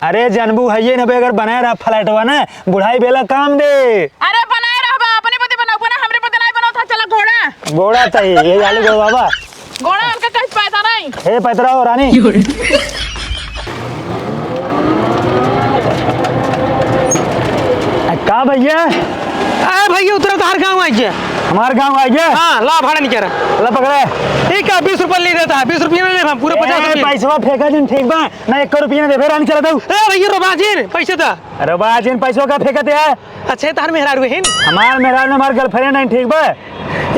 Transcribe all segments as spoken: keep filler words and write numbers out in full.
अरे जनबू, हइये न बे, अगर बनाए रहा फ्लैटवा ना, बुढ़ाई बेला काम दे। अरे बनाए रहबा, अपने बदे बनाऊ बना, हमरे बदे नाहीं बनाऊ था, चला घोड़ा। घोड़ा चाहिए, ये आलू घोड़ा बाबा। घोड़ा उनका कहीं पैदा नहीं। हे पैतरा हो रानी। आ, का भइया? आ भइया, उतरा, तोहार गाँव आइ गया। हमार गाँव आइ गया? हाँ, ला भाड़ा निकरा। ला पकड़ा। ठीक है, बीस रुपया ले देता है, बीस रुपया ना ले, हम पूरे ए, पचास रुपया। पैसवा फेंका जिन, ठीक बा? ना, एक रुपया ना देबे, रानी चला दऊ। ए भइया, रोबा जिन, पैसे दा। रोबा जिन, पैसवा का फेंकत है? अच्छा, ये तोहार मेहरारू है? हमार मेहरारू ना, हमार girlfriend है, ठीक बा?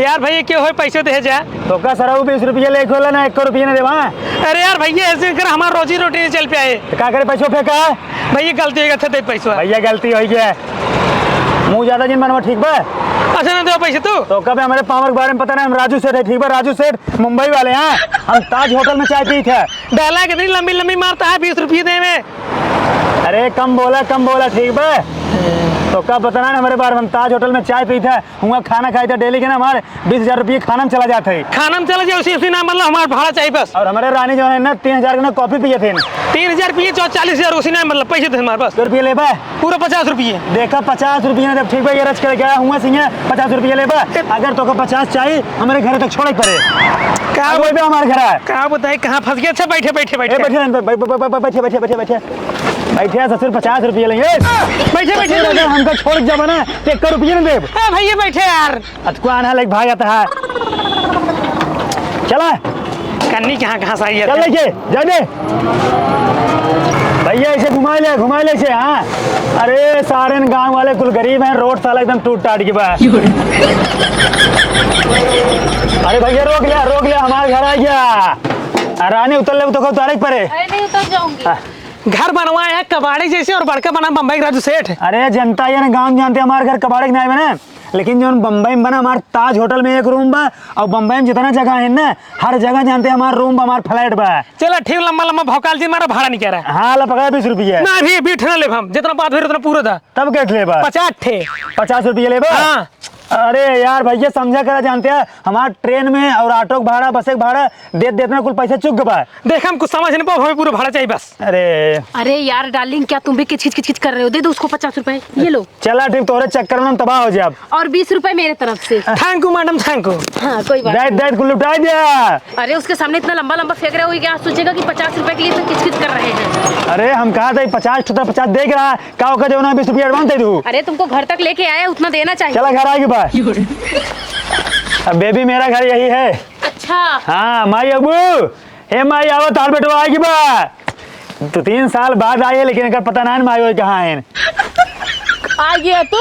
यार भइया, के होए, पैसे दे जा। तो का सरऊ बीस रुपया लेके होला ना, एक रुपया ना देबा? अरे यार भइया, ऐसे कर हमार रोजी रोटी नहीं चल पाए। तो का करे, पैसवा फेंका? भइया, गलती हो गया था, दे पैसवा। भइया, गलती हो गया, मुँह ज्यादा जिन बनवा, ठीक बा? अच्छा, ना दो पैसे तू। तो कब हमारे पावर के बारे में पता नहीं, हम राजू सेठ है, ठीक बा? राजू सेठ मुंबई वाले हैं, हम ताज होटल में चाय पी थे। डायलॉग इतनी लंबी लंबी मारता है, बीस रुपये दे में। अरे कम बोला, कम बोला, ठीक बा? तो का पता ना हमारे बारे में, हम ताज होटल में चाय पी थे, हुआ खाना खाई थे, डेली के ना हमारे बीस हजार रुपये खाना में चला जाते हैं। खाना में चला जाए, उसी, उसी ना, मतलब हमारा भाड़ा चाहिए बस। और हमारे रानी जो है ना, तीन हजार के ना कॉफी पिए थे। तीन हजार पिए, चौ-, चालीस हजार, उसी ना, मतलब पैसे थे हमारे पास। दो रुपये लेबा? पूरा पचास रुपये। देखा, पचास रुपये ना, जब ठीक बा, ये रच के लेके आया हुआ सिंह, पचास रुपये लेबा। अगर तोका पचास चाहिए, हमारे घर तक छोड़े के पड़े। का अब वही पे हमारे घर है। का बताई, कहाँ फंस गया? अच्छा, बैठे, बैठे, ए, बैठे। बैठे, बैठे, बैठे, बैठे, बैठे। बैठे, ससुर, पचास रुपये लेंगे। बैठे, बैठे, ससुर, अगर हमका छोड़ के जाबा ना, तो एक रुपया ना देब। ए, भैया, बैठे यार। अतको आना लेके भाग जाता है। चला। कन्नी कहाँ, कहाँ से आई है? चल लेके, जा दे। भैया, इसे घुमा ले, घुमा ले इसे, हाँ। अरे, सारे न गाँव वाले कुल गरीब हैं, रोड साला एकदम टूट टाट के बा। अरे भैया, रोक ले, रोक ले, हमारे घर आ गया। आ, रानी, उतर ले, तो उतारे के पड़े। अरे, नहीं उतर जाऊंगी। हाँ। घर बनवाए है कबाड़े जैसे और बड़का बना बम्बई के राजू सेठ। अरे, जनता ये ना गाँव जानते, हमारे घर कबाड़े के नाई बने, लेकिन जौन बम्बई में बना, हमार ताज होटल में एक रूम बा, और बम्बई में जितना जगह है ना, हर जगह जानते, हमार रूम बा, हमार फ्लैट बा। चला ठीक, लंबा लंबा भौकाल जी मारा, भाड़ा निकरा। हाँ, ला पकड़ा बीस रुपया। ना भी, बीठ ना लेब हम, जितना बात भर उतना पूरा दा। तब कैसे लेबा? पचास ठे। पचास रुपया लेबा? हाँ। अरे यार भैया, समझा करा, जानते हैं, हमार ट्रेन में और ऑटो के भाड़ा, बस के भाड़ा देत देत ना कुल पैसा चुक गबा। देख, हम कुछ समझ नहीं पाओ, हमें पूरा भाड़ा चाहिए बस। अरे। अरे यार डार्लिंग, क्या तुम भी किचकिच किचकिच कर रहे हो? दे दो उसको पचास रुपए, ये लो। चला ठीक, तोहरे चक्कर में हम तबाह हो जाब। और बीस रुपए मेरे तरफ से। Thank you madam, thank you। हाँ, कोई बात दैत, नहीं। दैत कुल लुटाई दिया। अरे उसके सामने इतना लंबा लंबा फेंक रहे हो, ये क्या सोचेगा कि पचास रुपए के लिए इतना किचकिच कर रहे हैं? अरे हम कहा था पचास ठो, पचास देख रहा, का ओका जौन है बीस रुपया advance दे दू। अरे तुमको घर तक लेके आया, उतना देना चाहिए। चला घर आगे बा। अब बेबी मेरा घर यही है। अच्छा। हाँ माई अबू, हे माई, आवा, तार बेटवा आए के बा। दो तीन साल बाद आई है, लेकिन एकर पता ना है माई ओए कहाँ है। आ गया तू?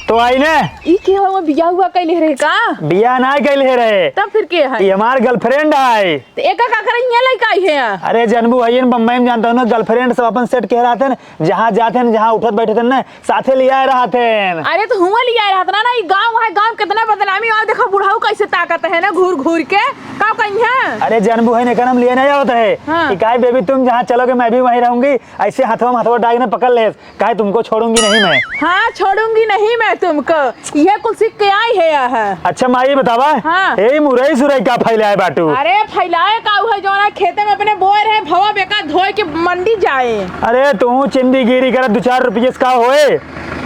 तो आई ने। ई के हवा बियाह हुआ कैले रहे का? बियाह ना कैले रहे। तब फिर के है? ई हमार girlfriend है। तो एका का करे हियां लइका आई है? अरे जनबू है न, बम्बई में जानता हूँ ना, girlfriend सब अपन set के रहते हैं, जहाँ जाते हैं, जहाँ उठत बैठत हैं ना, साथे लियाए रहत हैं। अरे तो हुआं लियाए रहत ना, ना, ई गाँव है, गाँव कितना बदनामी, और देखो बुढ़ऊ कैसे ताकत है ना घूर घूर के, का कहीं है? अरे जनबू है ना, एकर नाम लियाए नहीं आवत है। हाँ। कि काहे बेबी, तुम जहाँ चलोगे मैं भी वहीं रहूंगी, ऐसे हथवा में हथवा डाल के ना पकड़ ले, काहे तुमको छोड़ूंगी नहीं मैं। हाँ, छोड़ूंगी नहीं मैं तुमको, ये कुल सीख के आई है यहाँ। अच्छा माई बतावा, हाँ। ए मुरई सुरई का फैलाए बाटू? अरे फैलाए का है, जो ना खेते में अपने बोए रहे, भवा बेका धोए के मंडी जाए। अरे तू चिंदीगिरी करत, दो चार रुपये से का होए?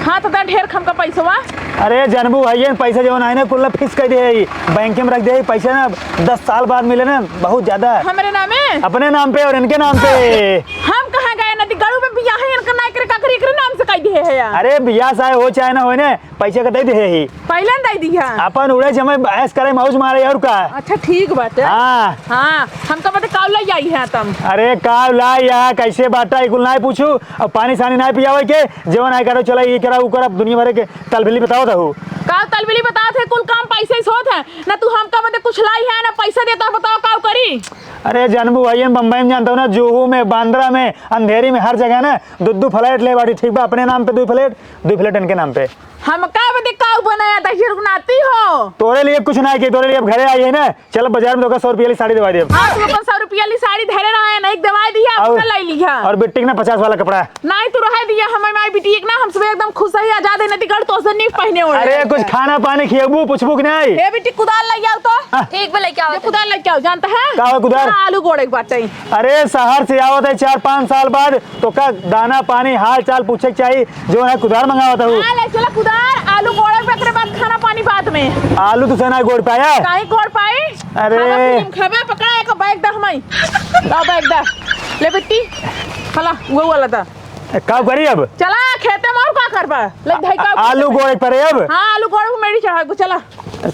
हाँ, तो दा ढेर खमका पैसवा। अरे जनबू भैया, पैसा जवन है ना, कुल्ला फिक्स कर दे है, बैंक में रख दे है, पैसा ना दस साल बाद मिले ना, बहुत ज्यादा। हमरे नामे? अपने नाम पे और इनके नाम पे। हम कहाँ गए नदी गड़ू में बियाह है, इनका ना करे का करी, एकरे नाम से कह दे है यार। अरे बियाह साहे हो चाहे ना होए ना, पैसा का दे दे है ही। पहले न दे दी है। अपन उड़े जमे ऐश करे, मौज मारे और का। अच्छा ठीक बात है। हाँ। हाँ, हमका बता काव लाई आई है तुम। अरे काव लाई या, कैसे बाटा, ई कुल नाई पूछू, और पानी सानी नाई पियावे के, जेवन आए करो, चला ई करा, ऊ करा, दुनिया भर के तलबिली बताओ दहू। का तलबिली बताओ थे, कुल काम पैसे से होत है, ना तू हमका बता कुछ लाई है, ना पैसा देता, बताओ काव करी। अरे जनबू भैया, बम्बई में जानता हूँ ना, जुहू में, बांद्रा में, अंधेरी में, हर जगह ना दो दो फ्लैट ले बाटी, ठीक बा, अपने नाम पे दो फ्लैट, दो फ्लैट इनके नाम पे। हमका बदे का तू बनाया था, ये रुकनाती हो। तोरे लिए कुछ ना किए, तोरे लिए अब घरे आई है ना, चल बाजार में तोका सौ रुपया वाली साड़ी दिवाई देब। हाँ, तू अपन सौ रुपया वाली साड़ी धरे रहा है, नहीं दिवाई दिया, और, अपना लाई लिया। और बिट्टी के ना पचास वाला कपड़ा। नहीं, तू रहे दिया, हमें माई बिट्टी एक ना, हम सुबह एकदम खुश है, आजाद है, नदी गढ़ तो से नहीं पहने ओढ़े। अरे, कुछ खाना पानी खियाबू, पूछबू कि नहीं? हे बिट्टी, कुदाल लाई आओ तो। हाँ। ठीक बा, लेके आओ। ये कुदाल लेके आओ, जानता है? का हो कुदाल? हाँ, आलू गोड़े के बाटे। अरे, शहर से आवत है चार पाँच साल बाद, तोका दाना पानी हाल चाल पूछे के चाही, जो है कुदार मंगावत हूँ। हाँ, ले चला कुदार, आलू गोड़े पे, एकरे बाद खाना पानी बाद में। आलू तो से ना गोड़ पाया। काहे गोड़ पाई? अरे। खावा फिल्म खावा, पकड़ा एक बैग दा हमाई। ला बैग दा। ले बिट्टी, हला, वो वाला दा। ए, का करी अब? चला खेते में और का करबा? ले भाई का आ-, आलू गोड़े पर अब? हाँ, आलू गोड़े को मेरी चढ़ा को, चला।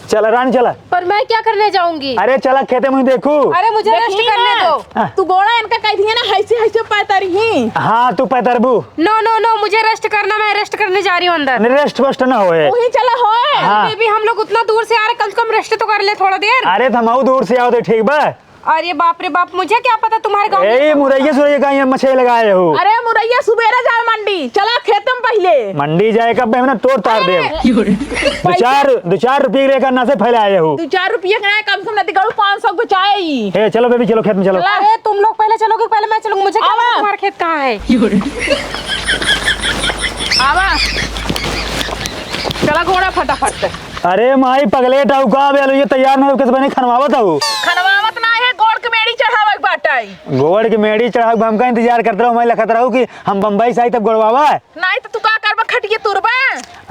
चला रानी, चला। पर मैं क्या करने जाऊंगी? अरे चला खेते में देखू। अरे मुझे रेस्ट देखी करने ना। दो। हाँ। तू गोड़ा इनका कह दिया ना, हैसे हैसे पैतर ही। हाँ, तू पैतरबू। No, no, no, मुझे रेस्ट करना, मैं रेस्ट करने जा रही हूँ अंदर। नहीं, रेस्ट वेस्ट ना होए। तू ही चला होए। हाँ। बेबी, हम लोग उतना दूर से आ रहे, कम से कम रेस्ट तो कर ले थोड़ा देर। अरे, तो हम दूर से आओ तो ठीक बा। अरे बाप रे बाप, मुझे क्या पता तुम्हारे गाँव में ए, ऐसा मुरैया होता है। सुरैया का यहाँ मछली लगाए हो? अरे मुरैया सुबेरे जाओ मंडी, चला खेत में पहले। मंडी जाए का बहना तोड़ तार दे। अरे। दो चार, दो चार रुपये लेकर ना से फैलाए हो। दो चार रुपये का है, कम से कम नदी गढ़ू पाँच सौ बचाए ही। ए, चलो बेबी, चलो खेत में चलो। चला। अरे तुम लोग पहले चलोगे, पहले मैं चलूंगी? मुझे क्या आवा। पता तुम्हारा खेत कहाँ है? आवा। चला घोड़ा फटाफट से। अरे माई पगलेट आऊ का बे, ये तैयार ना हो, किस बने खनवावत आऊ? खनवावत ना है, गोड़ के मेड़ी चढ़ावे के बाटे। गोड़ के मेड़ी चढ़ावे के हमका इंतजार करत रहो, मैं लखत रहू कि हम बम्बई से आई तब गोड़वावा। नहीं तो तू का करबा, खटिए तुरबा?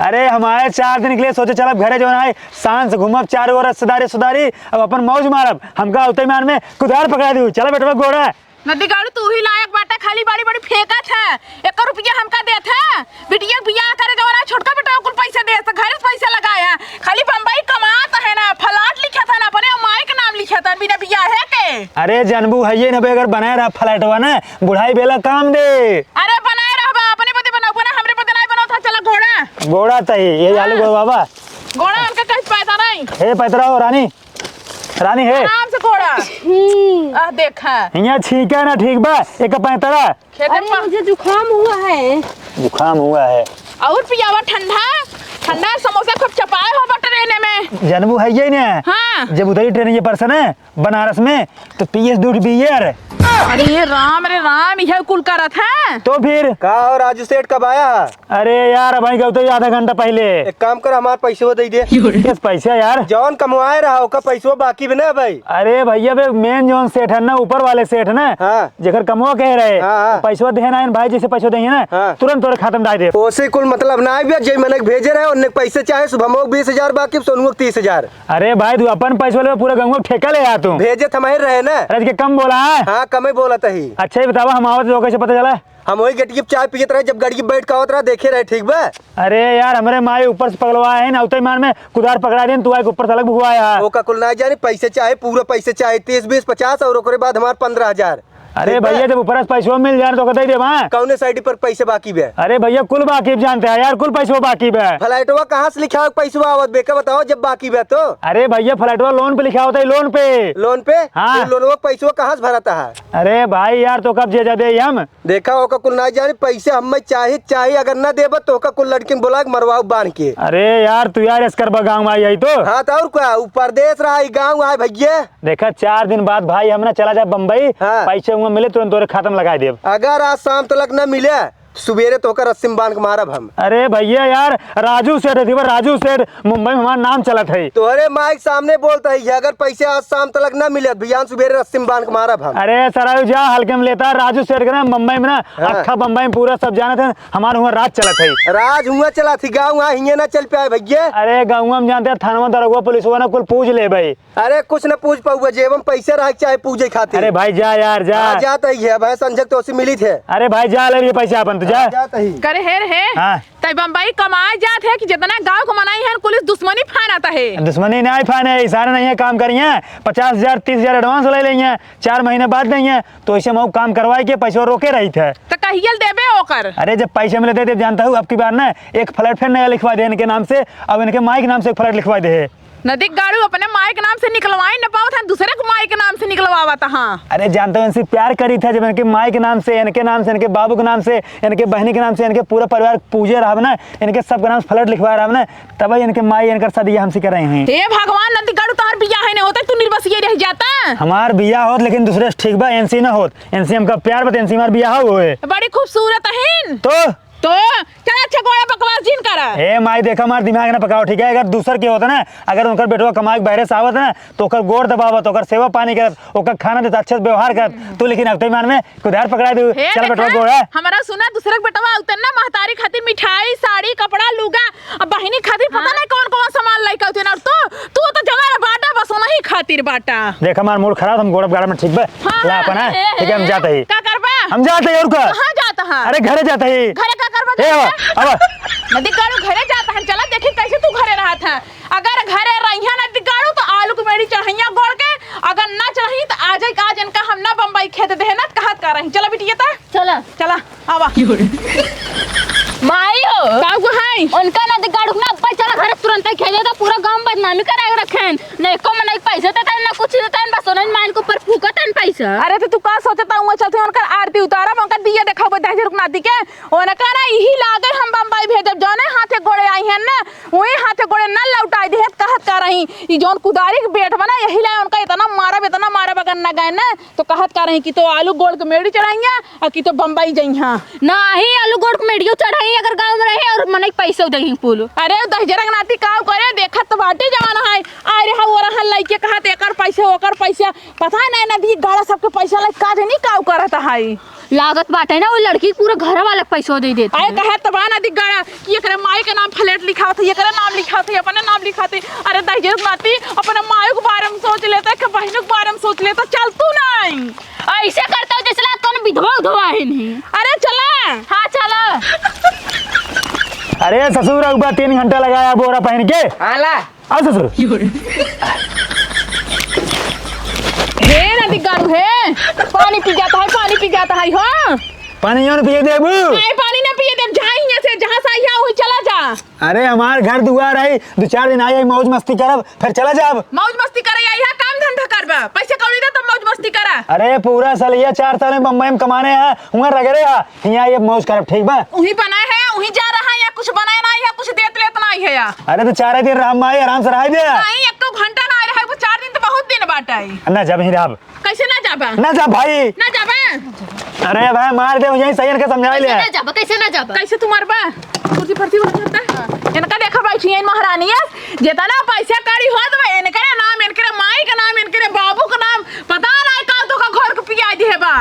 अरे हमारे चार दिन के लिए सोचे चलब घरे, जो है शान से घूमब चारों ओर रिश्तेदारी, रिश्तेदारी, अब अपन मौज मारब। हमका उतई मान में कुदार पकड़ा दू, चला बेटवा गोड़ा। नदी गाड़ू तू ही लायक बाटे, खाली बड़ी बड़ी फेंकत है, एक रुपया हमका देत है। बिटिया के बियाह करे जवाना छोटका बेटा कुल पैसा देत है, घरे से पैसा लगाया है, खाली बम्बई कमात है ना, फ्लैट लिखत है ना, अपने माई के नाम लिखत है बिना बियाहे के। अरे जनबू है ये ना बे, अगर बनाए रहा फ्लैटवा ना, बुढ़ाई बेला काम दे। अरे बनाए रहबा, अपने बदे बनाऊ ना, हमरे बदे नहीं बनाओ था, चला घोड़ा। घोड़ा तही, ये आलू हाँ। घोड़ा बाबा। घोड़ा उनका कहीं पैसा नहीं। हे पैतरा हो रानी, रानी है। आराम से कोड़ा। हम्म। आह, देखा। हियाँ छींका ना, ठीक बा? एक पैंतरा। खेते अरे, पर मुझे जुकाम हुआ है। जुकाम हुआ है। और पियावा ठंडा, ठंडा समोसा खूब चपाए हो बा ट्रेन में। जनबू है ये ने। हाँ। जब उतरी ट्रेन ये परसने बनारस में, तो पियस दूध बियर। अरे राम रे राम, यह कुल करत है। तो फिर? का हो राजू सेठ, कब आया है? अरे यार, अबहीं गउते ही आधा घंटा पहिले। एक काम कर, हमार पैसवा दे दे। किस पैसा यार? जौन कमवाए रहा, ओका पैसवा बाकी बा ना भाई। अरे भैया, बे मेन जौन सेठ है ना, ऊपर वाले सेठ ना, हाँ। जेकर कमवा कहे रहे, हाँ, हाँ। पैसवा देहे ना आइन भाई, जैसे पैसवा देहे ना, हाँ। तुरंत तोरे खाता में डाल दे। ओसे कुल मतलब ना आइबे, जे मनक भेजे रहे, उन्ने पैसे चाहे, शुभमो के बीस हजार बाकी, सोनुओ के तीस हजार। अरे भाई, तू अपन पैसवा ले, पूरा गंगवा के ठेका ले आ तू। भेजे थमाहिर रहे ना। अरे, के कम बोला है? हाँ, कमे बोलत ही। अच्छा, ये बतावा, हम आवत तो कैसे पता चला? हम वही गटकी पे चाय पियत रहे, जब गटकी पे बैठ के आवत रहे, देखे रहे, ठीक बा? अरे यार, हमरे माई ऊपर से पगलवा है ना, उतई मान में कुदार पकड़ा देन, तू आके ऊपर से अलग भुगवाया। ओका कुल ना जानी, पैसे चाहे, पूरा पैसे चाहे, तीस, बीस, पचास, और ओकरे बाद हमार पन्द्रह हजार। अरे ठीक बा? भैया, जब ऊपर से पैसवा मिल जाए तो कतई देबा? कौने साइड पर पैसे बाकी बे? अरे भैया, कुल बाकी जानते हैं यार, कुल पैसवा बाकी बे। फ्लैटवा कहाँ से लिखा है पैसवा आवत बे, का बताओ जब बाकी बे तो? अरे भैया, फ्लैटवा लोन पे लिखा होता है, लोन पे। लोन पे? हाँ। तो लोनवा पैसवा कहाँ से भरता है? अरे भाई यार, तो कब जे जा दे हम? देखा, ओका कुल ना जानी, पैसे हमें चाही, चाही, अगर ना देबा तो ओका कुल लड़किन बुला के मरवाऊ बांध के। अरे यार, तू यार एसकर बा गाँव में आई, आई तो। हाँ, तो और का, ऊ परदेस रहा, ई गाँव आए भैया। देखा, चार दिन बाद भाई हम ना चला जाए बम्बई, हाँ। पैसे हुआ मिले तुरंत तोरे खाता में लगाई देब। अगर आज शाम तलक ना मिले, सुबेरे तो ओकर रस्सी में बांध के मारब हम। अरे भैया यार, राजू सेठ है, राजू सेठ, मुंबई में हमार नाम चलत है। तोहरे माइक सामने बोलत है, अगर पैसे आज शाम तलक ना मिले, बिहान सुबेरे रस्सी में बांध के मारब हम। अरे सरायू जा, हल्के में लेता है राजू सेठ के ना, मुंबई में ना, हाँ। अक्खा बम्बई में पूरा सब जानत है, हमार हुआ राज चलत है। राज हुआ चलत है, गाँव हुआ हिये ना चल पाए भैया। अरे गाँव में जानते हैं, थानवा दरोगा पुलिस हुआ ना कुल पूछ ले भाई। अरे कुछ न पूछ पाऊबा, जेब में पैसे रहे चाहे पूजे खातिर। अरे भाई जा यार, जा। हाँ, जात ही है, भाई संजय तो उसे मिली थे। अरे भाई जा, ले लिए पैसे अपन, तू जा। हाँ, जात ही। करे हे रे हे। हाँ। तै बम्बई कमाए जात है कि जितना गाँव के मनाई है, पुलिस दुश्मनी फानत है। दुश्मनी नहीं फाने, इशारा नहीं है, काम करिए, पचास हजार, तीस हजार एडवांस ले लेंगे, चार महीने बाद देंगे, तो ऐसे मऊ काम करवाए के पैसा रोके रही थे। तो कहियल देबे ओकर? अरे जब पैसे मिले दे देब, जानता हूँ, अब की बार ना एक फ्लैट फिर नया लिखवा दे इनके नाम से, अब इनके माई के नाम से एक फ्लैट लिखवा दे। नदी गाड़ू अपने माई के नाम से निकलवाई न पावत हैं, दूसरे के माई के नाम से निकलवावत हैं। अरे जानत हो, इनसे प्यार करी था जब इनके माई के नाम से, इनके नाम से, इनके बाबू के नाम से, इनके बहिनी के नाम से, इनके पूरा परिवार पूजे रहब ना, इनके सबके नाम से फ्लैट लिखवा रहब ना, तब इनके माई इनकर शादी हमसे करे हैं। हे भगवान, नदी गाड़ू तोहार बियाह है नहीं होता, तू निर्बसिये रह जाता। हमार बियाह होत लेकिन दूसरे से ठीक बा, इनसे ना होत, इनसे हमका प्यार बा, इनसे हमार बियाह होए। बड़ी खूबसूरत है। तो तो चल, अच्छा, गोड़ा बकवास जिन करा। ए माई, देखा, हमार दिमाग ना पकाओ, ठीक है? अगर दूसर के होता ना, अगर उनकर बेटवा कमाए के बहरे से आवत ना, तो ओकर गोड़ दबावत, ओकर सेवा पानी करत, ओकर खाना देत, अच्छे से व्यवहार करत। तू लेकिन अब तो ईमान में कुदार पकड़ा दू। हे चल बेटवा, देखा, गोड़ा। हमारा सुना, दूसरे के बेटवा उतर ना, महतारी खातिर मिठाई, साड़ी, कपड़ा, लुगा, अब बहिनी खातिर पता हाँ। नहीं कौन कौन सामान लेके आते ना। और तू, तू तो जमा बाटा, बस वही खातिर बाटा। देख, हमार मूड खराब, हम गोड़ा गाड़ा में ठीक बा। हाँ, ला हाँ, अपन, हे, ठीक है, हम हे, जाते ही। का करबा? हम जाते ही, और का? कहाँ जाता है? अरे, घरे जाते ही। घरे का करबा? ए, जाता अब, है? अब। नदी गाड़ू घरे जाता है, चला देखी कैसे तू घरे रहत है। अगर घरे रहिया नदी गाड़ू तो आलू के मेड़ी चढ़ैया गोड़ के, अगर ना चढ़ी तो आज ही आज इनका हम ना बम्बई खेत देहे ना, कहत का रही। चला बिटिया ता। चला। चला, आवा। माई हो। का हुआ है? उनका नदी गाड़ू ना अब्बा चला घरे तुरंत ही खेले तो पूरा गांव बदनामी करा के रखेन। ना एको मनई पैसा देता है, ना कुछ देता है, बस उन्हें माइन के ऊपर फूकत है पैसा। अरे तो तू का सोचता हुआ चलते उनकर आरती उतारब, उनका दिया देखाबो दहेज रुकनाती के। उनका ना यही लागे हम बम्बई भेजब, जौने हाथे गोड़े आई हैं ना, वही हाथे गोड़े ना लौटाई देहत कहत का रही। ई जौन कुदारी के बेट बना यही लाए उनका इतना मारब, इतना मारब अगर ना गए ना तो कहत का रही कि तो आलू गोड़ के मेड़ी चढ़ाइया और कि तो बम्बई जइहा। ना ही आलू गोड़ के मेड़ियो चढ़ाई अगर गाँव में रहे और मनई पैसा दही पुल। अरे दहिजरा के नाती काव करे, देखत तो बाटे जवान है। आ रे हा, ओरा हा लइके कहत एकर पैसा, ओकर पैसा। पता है ना, नदी गाड़ा सबके पैसा लइके का जनी काव करत है। लागत बाटे ना, वो लड़की पूरा घर वाला के पैसा दे देत आए है। कहे तो बा नदी गाड़ा कि एकरे माई के नाम फ्लैट लिखावत है, एकरे नाम लिखावत है, अपने नाम लिखावत है। अरे दहिजरा के नाती, अपने माई के बारे में सोच लेता, कि बहनों के बारे में सोच लेता, चल तू नहीं। ऐसे करता हूँ जैसे ला कौन विधवा उधवा है नहीं। अरे चला। हाँ चला। अरे ससुर, अब तीन घंटा लगाया बोरा पहन के। हाँ ला। आओ ससुर। हे नदी गाड़ू हे, पानी पी जाता है, पानी पी जाता है हो। पानी क्यों पिए देबू? नहीं, पानी ना पिए देब, जा यहाँ से, जहाँ से आई है वही चला जा। अरे हमार घर दुआर है, दो चार दिन आई है मौज मस्ती करब, फिर चला जाब। मौज मस्ती करे आई है, काम धंधा करबा, पैसे कौड़ी दे तब मौज मस्ती करा। अरे पूरा साल ये चार साल में बम्बई में कमाने हैं, हुआ रगड़े है, हियाँ ये मौज करब, ठीक बा? उही बनाए है, उही जा रहा है, या कुछ बनाए ना है, कुछ देत लेत ना है या। अरे तो चार दिन रह माई, आराम से रह दे। नहीं, एक तो घंटा ना रहे, वो चार दिन तो बहुत दिन बाटे। ना जाब, ही रहब। कैसे ना जाबा? ना जाब भाई। ना जाबा? अरे भाई मार दे, यही सही इनके समझा ले। कैसे ना जाबा? कैसे ना जाबा? कैसे तू मरबा? कुर्सी फर्सी उलट जाता है। इनका देखा बैठी है महारानी है, जितना पैसा कौड़ी होत बा, इनकरे नाम, इनकरे माई का नाम, इनकरे बाबू का नाम, पता ना का तो का घर के पिया दिए बा।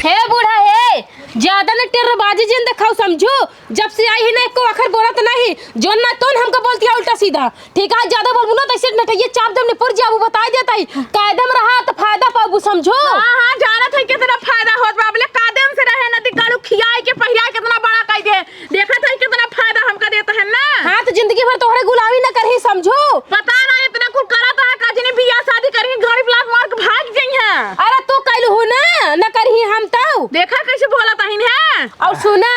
हे बूढ़ा हे, ज्यादा न टेरबाजी जिन देखाओ समझू। जब से आई ही ना एको आखर बोलत नहीं, जोन ना तोन हमका बोलती है उल्टा सीधा। ठीक है, ज्यादा बोलबू ना तो ऐसे नटैया चाप देब निपुर जाबू, बताई देता ही। कायदे में रहा तो फायदा पाबू समझू। हाँ, हाँ, जानत है कितना फायदा होत बा, बोले कायदे से रहे नदी कालू खियाई के पहिराई कितना बड़ा कई दे। देखत है कितना फायदा हमका देता है ना। हाँ, तो जिंदगी भर तोहरे गुलामी न करही समझू। पता ना इतना कुल करत है, का जनी बियाह शादी करही, गाड़ी ब्लाक मार के भाग जइहे। अरे तू कैलू हूँ ना, न करही हम तऊ। देखा कैसे बोलत हइन है। और सुना,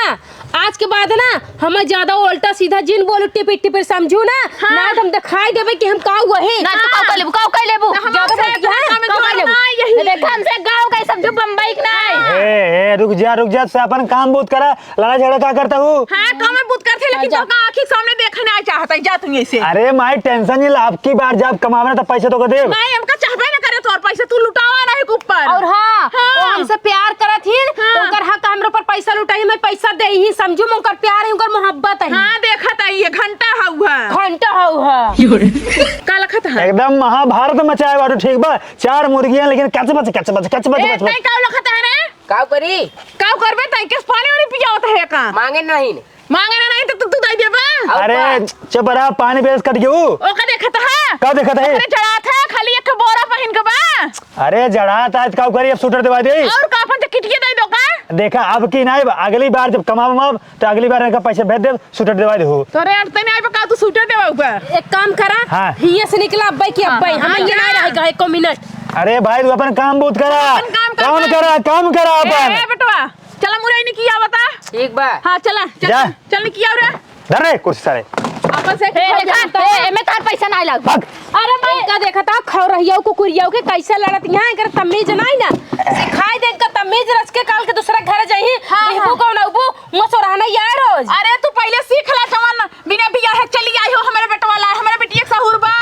आज के बाद ना हमें ज्यादा उल्टा सीधा जिन बोलू टिपिर टिपिर समझू ना, हाँ। ना तो हम दिखाई देबे कि हम का हुआ है। ना तो का कर लेबू, का कर लेबू? ना हम ज्यादा आपसे बोलती इतना है, काम का कर जोड़ना लेबू? है यही। देखा हमसे गाँव का ही समझू बम्बई के ना है। ए, ए, रुक जा, रुक जा, से अपन काम बहुत करा। लड़ाई झगड़ा का करता हूँ? हाँ, कम बहुत करते, लेकिन जा। तो का आँखी सामने देखे ना चाहता है, जा तू ऐसे। अरे माई, टेंशन नहीं ला, अब की बार जब कमावे ना तो पैसे तो को देब। नहीं, हमका चाहबे ना करे तोर पैसे, तू लुटावा नहीं के ऊपर। और हाँ, हाँ। वो हमसे प्यार करत ही, तो हाँ। उनकर हक हमरे ऊपर पैसा लुटाई, मैं पैसा दे ही समझू, मैं उनकर प्यार है, उनकर मोहब्बत है। हाँ, देखत है, ये घंटा हउहा। घंटा हउहा। का लखत है? एकदम महाभारत मचाए बाटू, ठीक बा? चार मुर्गियां लेकिन कच बच, कच बच, कच बच, ए, कच बच। तै का लखत है रे? का करी? का करबे तै? केस पानी वानी पियावत है का? मांगे नहीं। मांगे ना नहीं तो तू, तू दे देबा। अरे, चुप रहा, पानी बेस कट गयू। ओ, का देखत है? का देखत है? अरे, जड़ात है, खाली एक बोरा पहिन के बा। अरे, जड़ात आज का करी, अब सूटर देवा दे। और का अपन जकिटिया दे दो का? देखा, अब की नहीं, अगली बार जब कमाब माब, तो अगली बार इनका पैसे भेज दे, सूटर देवा दे हो। तोरे अंत नहीं आइबा का, तू सूटर देवा ऊपर। एक काम करा, हाँ। हिये से निकला, अब्बे की हाँ, अब्बे, हाँ, हम हाँ, ये जा। नहीं रहे, एको मिनट। अरे भाई, तू अपन काम बहुत करा। अपन काम कर, काम कर। करा, काम करा ए, अपन। ए, बेटवा, चला मुरई ने किया बता। ठीक बा। हाँ, चला, चल, जा। चल, चल ने किया रे। धर रे कुर्सी सारे। अब बस एक हे, देखा, हे, एमे तार पैसा नाहीं लाग। भाग। अरे मैं इनका देखा था, खौरहिया कुकुरिया के कैसे लड़त यहाँ, एकर तमीज नाहीं ना। सिखाई दे इनका तमीज, रच के काल के दूसरा घर जाई। हाँ, बिहबू हाँ। कौन अबू, मसोरहना यार रोज। अरे तू पहले सीख ला जवन बिना बियाह चली आई हो, हमरे बेटवा ला, हमरे बिटिया के सहूर बा।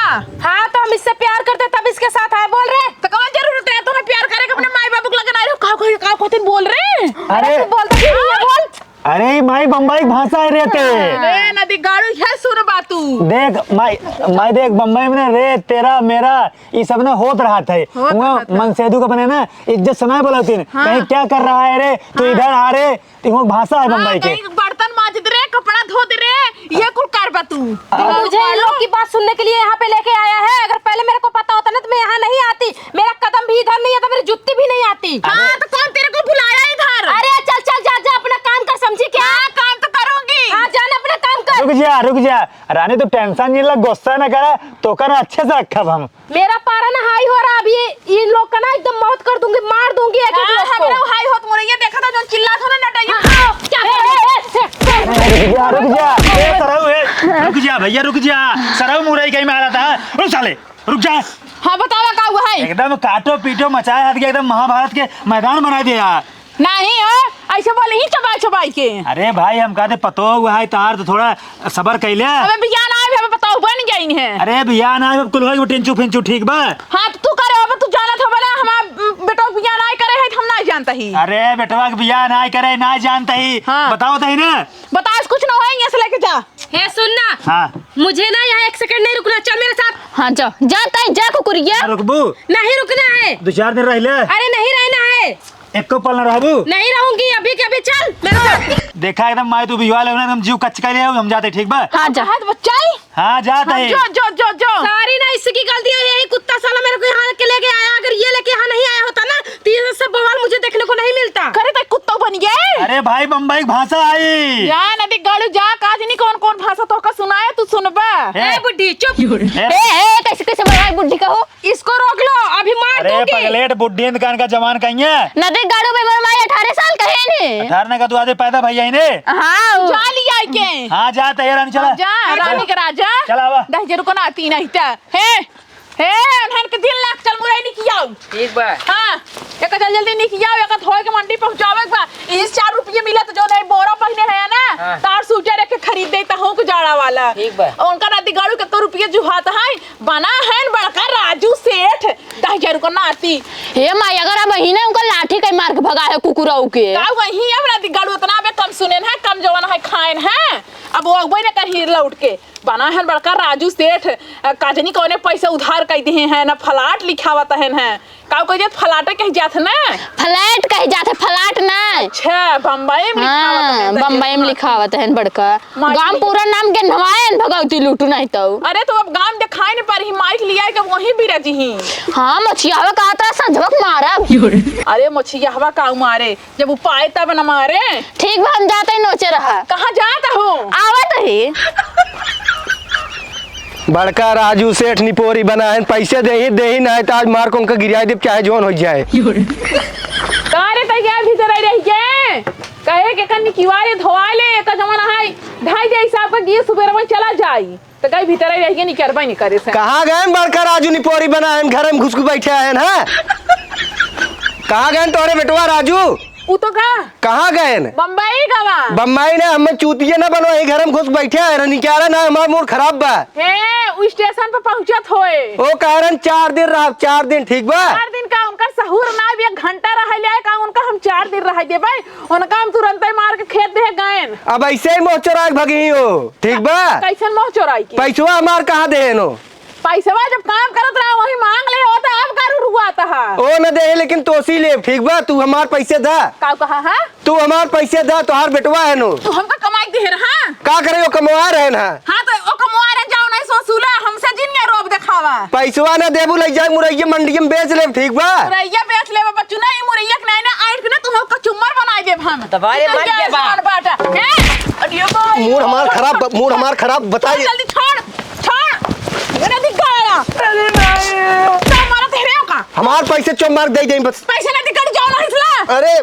हाँ, तो हम इससे प्यार करते तब इसके साथ आए, बोल रहे। तो कौन जरूरत है तुम्हें प्यार करे के, अपने माई बाबू के लगे ना रहो, का कोई का कोतिन बोल रहे। अरे अरे। तू बोलता क्यों नहीं है, बोल। अरे, ई माई बम्बई के भाषा है रे ते। अरे, नदी गाड़ू, यह सुन बा तू। देख, माई, माई देख, बम्बई में ना रे, तेरा, मेरा, ई सब ना होत रहत है। होत वहाँ रहत है। मनसेधु का बने ना, इज्जत से ना बोलती। हाँ। कहीं क्या कर रहा है रे, तू हाँ। इधर आ रे, तो वो भाषा है हाँ, बम्बई के। कहीं बर्तन माज दे रे, कपड़ा धो दे रे, ये कुल कर बा तू। अब मुझे इन लोग की बात सुनने के लिए यहाँ पे लेके आया है। अगर पहले मेरे को पता होता ना तो मैं यहाँ नहीं आती। मेरा कदम भी इधर नहीं आता, मेरी जुत्ती भी नहीं आती। हाँ, अरे। तो कौन तेरे को बुलाया इधर? अरे चल, चल, जा, जा, अपना काम कर, समझी क्या? हाँ, काम तो करूंगी। हाँ, जा ना, अपना काम कर। रुक जा, रुक जा। रानी, तू tension नहीं ला, गुस्सा ना करे, तो कर अच्छे से रखब हम। मेरा पारा ना high हो रहा अभी, इन लोग का ना एकदम मौत कर दूंगी, मार दूंगी एक एक हाँ, लोग को। हमरा high होत मुरैया देखा था, जो चिल्लात हो ना, नटैया। हाँ, हाँ, क्या कर रहे हो? ए, ए, ए, ए, रुक जा, रुक जा। ए, सरऊ, ए, रुक जा भैया, रुक जा। सरऊ मुरई कहीं मारा था। रुक साले, रुक जा। हाँ, बतावा का हुआ है? एकदम काटो पीटो मचाए हाथ के, एकदम महाभारत के मैदान बना दिया। नहीं हो, ऐसे बोले ही चबाई चबाई के। अरे भाई, हम कहते पतो हुआ है तार, तो थोड़ा सबर कैले। अबे बियाह ना आवे, अबे बताओ, बन गई है। अरे बियाह ना आवे, अब कुल होई वो टिंचू फिंचू, ठीक बा? हाँ, तो तू करे, अब तू जानत हो बोला, हमार, उम, बेटवा के बियाह ना करे है, तो हम ना जानता ही। अरे बेटवा के बियाह ना करे, ना जानता ही। हाँ। बताओ तो ही ना। बता, आज कुछ ना होए, यहाँ से लेके जा। हे, सुन ना। हाँ। मुझे ना यहाँ एक second नहीं रुकना, चल मेरे साथ। हाँ, जा, जा, तई जा, कुकुरिया। ना रुकबू? नहीं रुकना है। दो चार दिन रह ले। अरे, नहीं रहना है। एको पल ना रहबू? नहीं रहूंगी, अभी के अभी चल मेरे साथ। देखा, एकदम माई तू बिहवा ले, एकदम जीव कच कर ले, हम जाते, ठीक बा? हाँ, जा। हाँ, तो बच्चा ही। हाँ, जाते हाँ, ही। जो, जो, जो, जो। सारी ना इसकी गलती है, यही कुत्ता साला मेरे को यहाँ के लेके आया। अगर ये लेके यहाँ नहीं आया होता ना, तो ये सब बवाल मुझे देखने को नहीं मिलता। करे तो कुत्ता बन गए। अरे भाई, बम्बई की भाषा आई। जा नदी गाड़ू जा, काज नहीं कौन कौन भाषा तोहका सुनाए, तू सुनबा। ए। ए बुड्ढी, चुप। ए। ए, ए, कैसे, कैसे बोला है बुड्ढी का हो? इसको रोक लो, अभी मार अरे दूंगी। पगलेट, बुड्ढी कान का जवान कहीं है। नदी गाड़ू में मोर माई अठारह साल कहे ने। अठारह ना का तू आधे पैदा भैया ही ने। हाँ। जा लिया के। हाँ, जा तैयार रानी, चला। हाँ, जा, रानी के राजा। चला आवा। दस हजार को ना तीन ही था। हे, हे, उन्हन के दिन लाख चल मुरई निकियाऊ। ठीक बा। हाँ, एक जल्दी जल्दी निकियाऊ, एक धोए के मंडी पहुँचावे के बा। इस चार रुपये मिला तो जो नहीं बोरा पहिने है ना, हाँ। तार सूटर एक खरीद दे तो हूँ जाड़ा वाला। ठीक बा। उनका नदी गाड़ू के रुपये जुहात है, बना है बड़का राजू सेठ, दस हजार को नाती। हे माई, अगर अब वही ना उनका लाठी कहीं मार के भगा है कुकुरऊ के। का वही अब नदी गाड़ू उतना बे कम सुनेन है, कम जवन है खाएन है, अब वो अगबे न कहीं लौट के। बना है बड़का राजू सेठ, अ, का जनी कौने पैसे उधार कइ दिहे हैं, ना फ्लैट लिखावत हैं, हैं। का कह जात, फ्लैटे कह जात ना? फ्लैट कह जात है, फ्लैट ना। अच्छा, बम्बई में लिखावत हाँ, हैं, बम्बई में लिखावत हैं बड़का। माई गाम के पूरा नाम गेन्हवाए हैं भगवती लूटू नहीं तो। अरे तो अब गाम देखाए न पारी, माइक लिया के वहीं बिराजी ही। हाँ, मछियावा का तरह संझवक मारा। अरे मछियावा का मारे, जब उ पाए तब न मारे। ठीक बा, हम जात ही नोचे रहा। कहाँ जात हो? आवत ही। बड़का राजू सेठ निपोरी बना है, पैसे देही, देही ना है तो आज मार को उनका गिराई देब, चाहे जौन हो जाए। का रे तैयार भीतर आई रही के? कहे के कन्नी किवारे धोआ ले, एक जमाना है, ढाई जाई साहब का गिर सुबेर में चला जाई। तो कहीं भीतर ही रह के निकरबे नहीं करे से। कहाँ गए बड़का राजू निपोरी बना है, घर में घुस के बैठे हैं, हैं? कहाँ गए तोरे बेटवा राजू? उ तो का? कहाँ गए? बम्बई गवा। बम्बई ने हमें चूतिया ना बनो, यही घर में घुस बैठे हैं, निकाला ना, हमार मूड खराब बा। हे, उ स्टेशन पर पहुँचत होए। ओ कारण चार दिन रह, चार दिन ठीक बा? चार दिन का उनका सहूर ना, अब एक घंटा रह ले का, उनका हम चार दिन रह देबे, उनका हम तुरंते मार के खेत दे गएन। अब ऐसे ही मोह चोरा के भगी हो, ठीक बा? कैसन मोह चोराई के? पैसवा हमार कहाँ देहेन हो? पैसवा जब काम करत रहा वही मांग ले हो तो अब का रुआत हा? ओ न दे, लेकिन तोसी लेब, ठीक बा? तू हमार पैसे दा। का कहा हा? तू हमार पैसे दा, तोहार बेटवा है नो। तू हमका कमाई दे रहा? का करे, ओ कमवा रहे ना। हाँ तो ओ कमवा रहे, जाओ नहीं ससुला, हमसे जिन ये रोब देखावा। पैसवा ना देबू, ले जाए मुरैया मंडी में बेच लेब, ठीक बा? मुरैया बेच लेबे बच्चू, ना ई मुरैया के नहीं ना आइट के ना तुम लोग का चुम्मर बनाई देब हम। तो बारे तू मार के जा बा। बाटा। हैं? अरे भाई। मूड हमार खराब, मूड हमार खराब, बताइए। जल्दी छोड़, छोड़। मेरा दिख गया। अरे भाई। तो हमारा तेरे का? हमार पैसे चुम्मर दे दे बस। पैसे ना दिखा, जाओ ना इसला। अरे।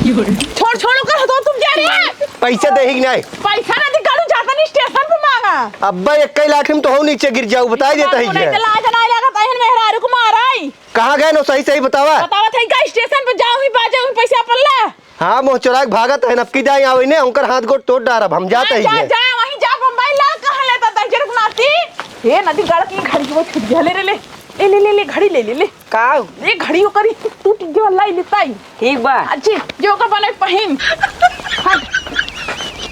छोड़, छोड़, ओकर हथवा तुम जा रहे हैं। पैसे दे ही नहीं। पैसा ना दिखा, जा अपन स्टेशन पे मांगा। अब्बा, एक कई लाठी में तो हो नीचे गिर जाऊ, बताई देता ही है। लाज ना लागत, अहन मेहरारू को माराई। कहाँ गए नो, सही सही बतावा। बतावत है का, स्टेशन पे जाओ, ही बाजे, वहीं पैसा अपन ला। हाँ, मोह चोराक भागत है, नपकी जाए आवे ने, उनकर हाथ गोड़ तोड़ डारब, हम जाते ही जा, हैं। जा, वहीं जा, बम्बई ला, कहाँ लेता दहिजर को नाती? हे नदी गड़ की घड़ी वो छूट गया, ले रे ले। ए, ले, ले, ले, घड़ी ले, ले, ले। का? ये घड़ी ओकर ही टूट गया, लाई लेता ही। ठीक बा। अच्छी, जो ओकर बने पहिन। हाँ।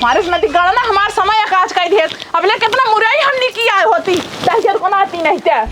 मारे से नदी गड़ ना, हमार समय आकाश का ही ढेर। अब ले कितना मुरई हमनी की आए होती, दहिजर को नाती नहीं ते।